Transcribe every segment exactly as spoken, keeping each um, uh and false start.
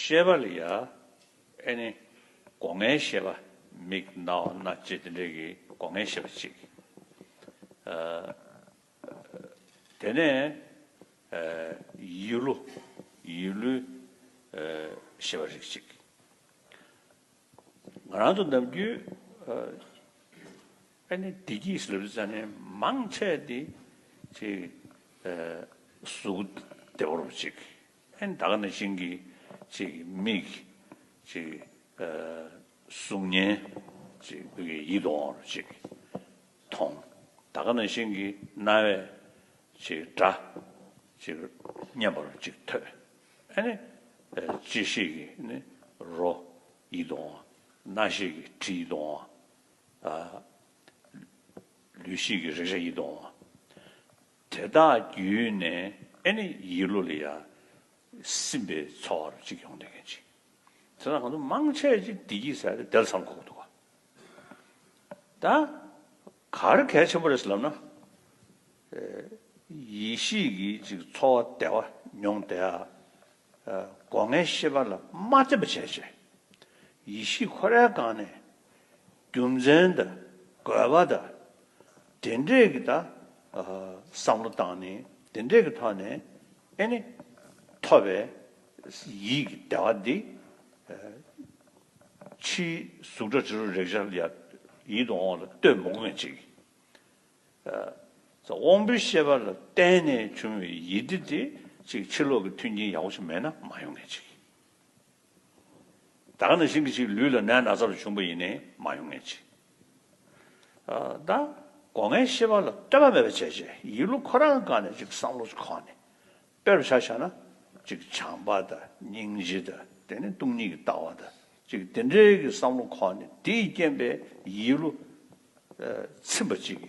ཤེས་པ་ལ་ཡ། ཨེ་ནི་སྒོ་ལྔའི་ཤེས་པ། མིག་རྣ་བ་སྣ་ལྕེ་དེ་འདྲས་ཀྱི་སྒོ་ལྔའི་ཤེས་པ་གཅིག། ཨ། དེ་ནས་ཨ་ཡིད་བློ། ཡིད་བློའི་ཨ་ཤེས་པ་རིགས་གཅིག། ང་རང་ཚོ་ནམ་རྒྱུན་ཨ་ཨ་ནི་བདེ་སྐྱིད་ལབ་ཙ་ནས་མང་ཆེ་དེ་ཅིག་ཨ་གཟུགས་བདེ་བོ་རུ་ཅིག། ཨ་ནི་ད་ག་ནང་བཞིན་གྱི་ཅིག་མིག་ཅིག་ཨ་གཟུགས་བརྙན་ཅིག་བོད་ཀྱི་ཡིད་དུ་འོང་རུ་ཅིག་མཐོང་། ད་ག་ནང་བཞིན་གྱི་རྣ་བས་ཅིག་སྒྲ་ཅིག་སྙན་པ་རུ་ཅིག་ཐོས། ཨ་ནི་ཨ་ལྕེ་ཤེས་ཀྱིས་ནི་རོ་ཡིད་དུ་འོང་། སྣ་ཤེས་ཀྱིས་དྲི་ཡིད་དུ་འོང་། ཨ་ལུས་ཤེས་ཀྱིས་རེག་བྱ་ཡིད་དུ་འོང་། དེ་དག་བརྒྱུད་ནས་ཨེ་ནི་ཡིད་བློ་ལ་ཡ་སིམ་པའི་ཚོར་བ་ཅིག་ཡོང་བསྡད་མཁན་ཅིག། དེ་དག་ང་ཚོ་མང་ཆེ་ཅིག་བདེ་སྐྱིད་ཟེར་ཏེ་དེ་ལ་བསམ་བློ་འཁོར་གྱི་འདུག་ག། ད་ག་རེ་གལ་ཆེན་པོ་རེད་ཟེར་ལབ་ན། ཨེ་ཡིད་ཤེས་ཀྱིས་ཅིག་ཚོར་བ་བདེ་བ་མྱོང་བསྡད་ཡ། ཨ་སྒོ་ལྔའི་ཤེས་པ་ལ་མ་བརྟེན་པ་བྱས་བྱས། ཡིད་ཤེས་ཁོ་རའི་སྒང་ནས་རྒྱུ་མཚན་དང་དགོས་པ་དང་དེ་འདྲས་ཀྱི་ད་ཨ་བསམ་བློ་བཏང་ནས་དེ་འདྲས་ཀྱི་ཐོག་ནས་ཨེ་ནི་ཐོབ་པའི་ཡིད་ཀྱི་བདེ་བ་འདི་ཨ་ཕྱིའི་གཟུགས་སྒྲ་དྲི་རོ་རེག་བྱ་ལ་ཡ་ཡིད་དུ་འོང་བ་ལ་ལྟོས་མི་དགོས་མཁན་ཅིག། ཨ་དབང་པོའི་ཤེས་པ་ལ་བརྟེན་ནས་བྱུང་བའི་ཡིད་བདེ་དེ་ཅིག་ཕྱི་ལོགས་ཀྱི་མཐུན་རྐྱེན་ཡག་པོ་ཞིག་མེད་ན་མ་ཡོང་མཁན་ཅིག། ད་ག་ནང་བཞིན་གྱི་ཅིག་ལུས་ལ་ནད་ན་ཚ་རུ་བྱུང་པ་ཡིན་ནའི་མ་ཡོང་མཁན་ཅིག། ཨ་ད་སྒོ་ལྔའི་ཤེས་པ་ལ་ལྟོས་པ་མེད་པ་བྱས་བྱས་ཡིད་བློ་ཁོ་རང་སྒང་ནས་ཅིག་བསམ་བློ་ཅིག་འཁོར་ནས། དཔེར་ཆ་བཞག་ན་ཅིག་བྱམས་པ་དང་སྙིང་རྗེ་དང་དེ་ནས་སྟོང་ཉིད་ཀྱི་ལྟ་བ་དང་ཅིག་དེ་འདྲའི་གི་བསམ་བློ་འཁོར་ནས་དེས་རྐྱེན་པས་ཡིད་བློ་ཨ་ཚིམ་པ་ཅིག།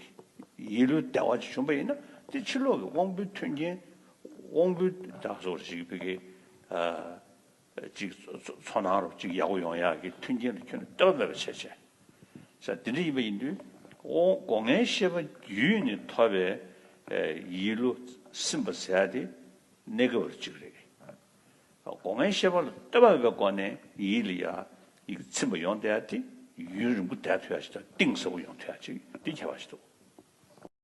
ཡིད་བློའི་བདེ་བ་ཅིག་བྱུང་པ་ཡིན་ན་དེ་ཕྱི་ལོགས་ཀྱི་དབང་པོའི་མཐུན་རྐྱེན། དབང་པོའི་བདག་སོགས་ཅིག་བོད་ཀྱི་ཨ་ཅིག་ཚོ་ཚོ་ཚོར་སྣང་རུ་ཅིག་ཡག་པོ་ཡོང་ཡག་གི་མཐུན་རྐྱེན་ལ་ཁྱོན་ནས་ལྟོས་པ་མེད་པ་བྱས་བྱས། ས་དེ་འདྲ་ཡིན་པ་ཡིན་དུས་དབང་སྒོ་ལྔའི་ཤེས་པ་བརྒྱུད་ནས་ཐོབ་པའི་ཨེ་ཡིད་བློ་སིམ་པ་ཟེར་ཡ་དེ་གནད་འགག་པ་གཅིག་རེད། སྒོ་ལྔའི་ཤེས་པ་ལ་ལྟོས་པ་མེད་པའི་སྒོ་ནས་ཡིད་ལ་ཡ་ཡིད་ཚིམ་པ་ཡོང་བསྡད་ཡ་དེ་ཡུན་རིང་པོ་བསྡད་ཐུབ་ཡ་ཞིག་དང་གཏིང་ཟབ་པོ་ཡོང་ཐུབ་ཡ་ཅིག་དེ་ཁྱད་པར་ཞིག་འདུག།